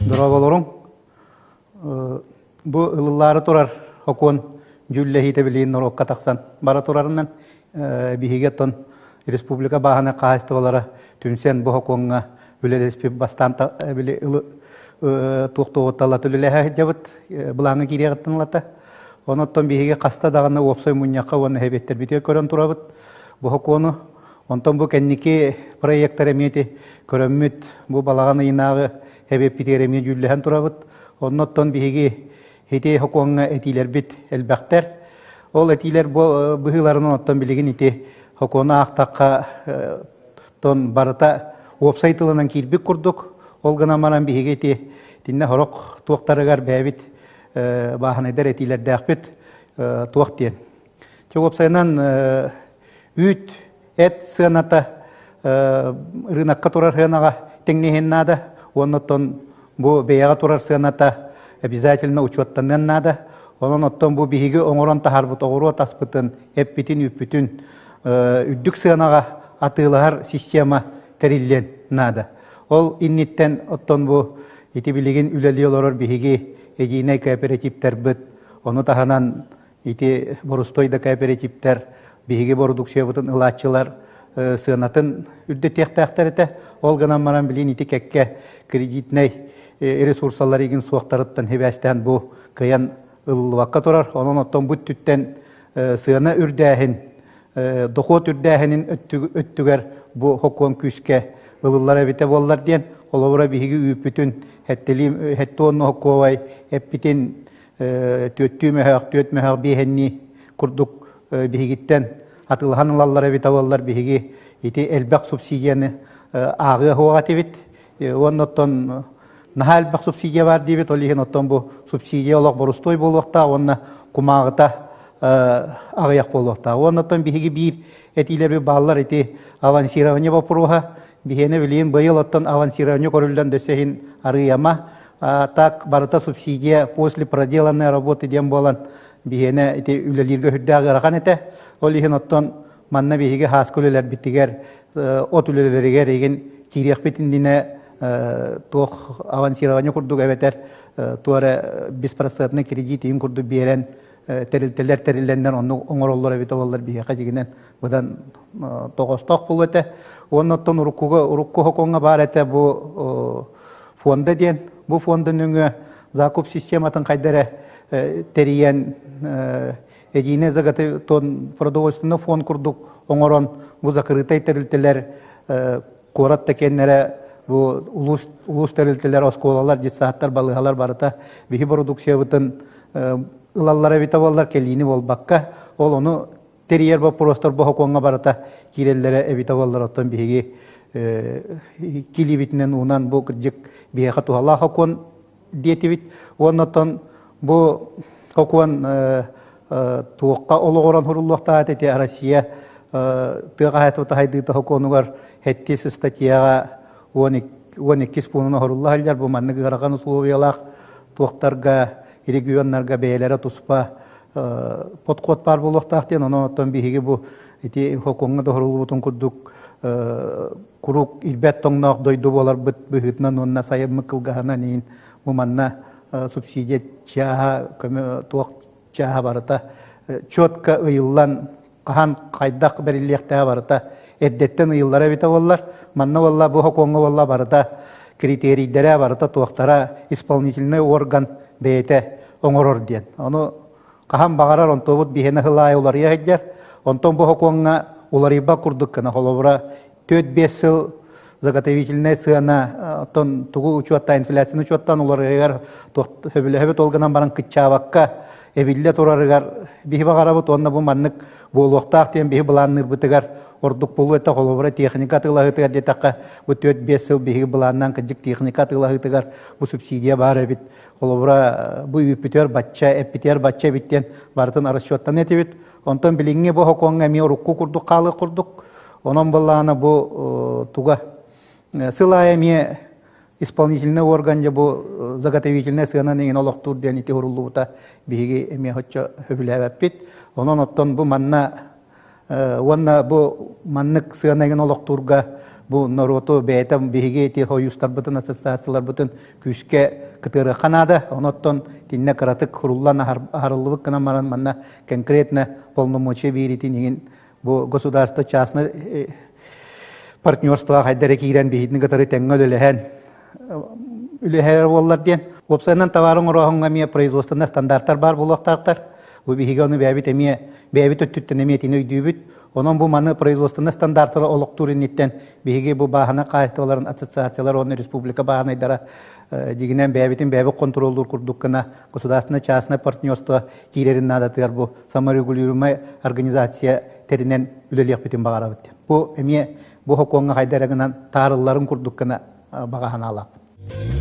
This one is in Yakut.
Дорооболоруҥ. Бу ылыллаары турар сокуон дьүүллэһиитэ билигин норуокка тахсан бара турарынан биһиги оттон республика бааһынай хаһаайыстыбалара түмсэн бу сокуоҥҥа үлэлэспит бастаан били туох-туоҕутталлата үлэлэһэ сылдьабыт былааҥҥа киириэҕиттэн ылата. Онон биһиги хаста даҕаны уопсай мунньахха уонна сэбиэттэрбитигэр көрөн турабыт бу сокуону. Онтон бу кэнники проектар эмиэ ити көрөммүт бу балаҕан ыйынааҕы сэбиэппитигэр эмиэ дьүүллэһэн турабыт. Оннуттан биһиги ити сокуоҥҥа этиилэрбит элбэхтэр. Ол этиилэр бу быһыыларынан оттон билигин ити сокуону аахтахха тон барыта уопсай тылынан киирбит курдук. Ол гынан баран биһиги ити итиннэ сорох туохтарыгар бэйэбит бааһынайдар этиилэрдээхпит туох диэн. Чэ уопсайынан үүт эт сыаната рынокка турар сыанаҕа тэҥнэһиэн наада уонна оттон бу бэйэҕэ турар сыаната обязательно учуоттаныан наада. Онон оттон бу биһиги оҥорон таһаарбыт оҕуруот аспытын, эппитин, үүппүтүн үрдүк сыанаҕа атыылаһар система тэриллиэн наада. Ол инниттэн оттон бу ити билигин үлэлии олорор биһиги едиинэй кооперативтарбыт, ону таһынан ити борустой да кооперативтэр биһиги бородууксуйабытын ылааччылар сыанатын үрдэтиэхтээхтэр этэ. Ол гынан баран билин ити кэккэ кредитнэй ресурсалар игин суохтарыттан сибээстээн бу кыайан ылыллыбакка турар. Онон оттон бу өттүттэн сыана үрдээһин, дохуот үрдээһинин өттүгэр бу сокуон күүскэ ылыллар эбитэ буоллар диэн, холобура биһиги үүппүтүн хэттэлиим хэттуонну сокуобай эппитин түөттүү мөһөөх, түөт мөһөөх биэһэннии курдук биһигиттэн атыылаһан ылаллар эбит буоллар биһиги ити элбэх субсидияны ааҕыа суоҕа этибит. Уонна оттон наһаа элбэх субсидия баар диибит, ол иһин оттон бу субсидия олох борустуой буолуохтаах уонна кумааҕыта аҕыйах буолуохтаах. Уонна оттон биһиги биир этиилэрбит бааллар ити авансирование боппуруоһа. Биһиэнэ билигин быйыл оттон авансирование көрүллэн дөссө иһин арыйама так барыта субсидия после проделанной работы диэн буолан биһиэнэ ити үлэлииргэ сүрдээх ыарахан этэ. Ол иһин оттон манна биһиги хааска үлэлэрбитигэр от үлэлэригэр игин киириэхпит иннинэ туох авансирование курдук эбэтэр туох эрэ беспроцентный кредит игин курдук биэрэн тэрилтэлэр тэриллэннэр оннук оҥороллор эбитэ буоллар биһиэхэ дьигинэн быдан тоҕостоох буолуо этэ. Уонна оттон уруккуга урукку сокуоҥҥа баар этэ бу фонда диэн. Бу фонда нөҥүө закуп систематын хайда эрэ тэрийэн единый заготовительный продовольственный фонд курдук оҥорон бу закрытай тэрилтэлэр куорат тэкиэннэрэ бу улуус улуус тэрилтэлэр оскуолалар детсадтар балыыһалар барыта биһи продукциябытын ылаллара эбитэ буоллар кэлиини буолбакка ол ону тэрийэр боппуруостар бу сокуоҥҥа барыта киирэллэрэ эбитэ буоллар оттон биһиги килиибитинэн уунан бу кырдьык биһиэхэ туһалаах сокуон диэтибит уонна оттон бу сокуон туохха олоҕуран суруллуохтаах ити Россия тыа хаһаайыстыбата сайдыыта сокуонугар сэттис статьяҕа 12 пуунун оһорулла сылдьар бу маннык ыарахан условиялаах туохтарга регионнарга бэйэлэрэ туспа подход баар буолуохтаах диэн онон оттон биһиги бу ити сокуоҥҥа доһоруллубутун курдук куруук ирбэт тоҥноох дойду буоларбыт быһыытынан уонна сайыммыт кылгаһынан иин бу манна субсидия чааһа көмө туох чааһа барыта четко ыйыллан хаһан хайдах бэриллиэхтээҕэ барыта эрдэттэн ыйыллара эбитэ буоллар манна буолла бу сокуоҥҥа буолла барыта критерийдэрэ барыта туохтара исполнительный орган бэйэтэ оҥорор диэн ону хаһан баҕарар онтуобут биһиэнэ сыл аайы уларыйа сылдьар онтон бу сокуоҥҥа уларыйбат курдук гына холобура 4-5 сыл заготовительная сыана оттон тугу учуоттаан инфляцияны учуоттаан уларыйар сөбүлэһэбит ол гынан баран кыччаабакка эбиллэ турарыгар биһи баҕарабыт уонна бу маннык буолуохтаах диэн биһи былаанныырбытыгар ордук буолуо этэ холобура техника атыылаһыытыгар диэтэххэ бу 4-5 сыл биһиги былааннаан кырдьык техника атыылаһыытыгар бу субсидия баар эбит холобура бу үүппүтүгэр бачча эппитигэр бачча эбит диэн барытын расчеттан этибит онтон билиҥҥи бу сокуоҥҥа эмиэ урукку курдук хаалыах курдук онон буоллаҕына бу туга сыл аайы эмиэ исполнительный орган дьэ бу заготовительнай сыанан иҥин олохтуур диэн ити уруллубута биһиги эмиэ оччо сөбүлээбэппит. Онон оттон бу манна Уонна бу маннык сыанайгын олохтуурга бу норуоту бэйэтэ биһиги ити хойуустарбытын, ассоциацияларбытын күүскэ кытыарыахха наада. Оноттон тиннэ кыратык хуруллан аһарыллыбыт гынан баран манна конкретно полномочия биэритин иһин бу государство частное партнерство хайдары киирэн биһитини кытары тэҥҥэ үлэлэһэн үлэһэр буоллар диэн. Уопсайынан товар оҥорооһуҥҥа эмиэ производственнай стандарттар баар буолуохтаахтар. Бу биһиги ону бэйэбит эмиэ бэйэбит өттүттэн эмиэ итини өйдүүбүт. Онон бу маны производственнай стандартары олохтуур инниттэн биһиги бу бааһына хаһаайыстыбаларын ассоциациялар уонна республика бааһынайдара дьигинэн бэйэбитин бэйэбит контроллуур курдук гына государственное частное партнерство киирэрин наадатыгар бу саморегулируемая организация тэринэн үлэлиэхпитин баҕарабыт. Бу эмиэ бу сокуоҥҥа хайда эрэ гынан таарылларын курдук гына баҕа санаалаахпыт.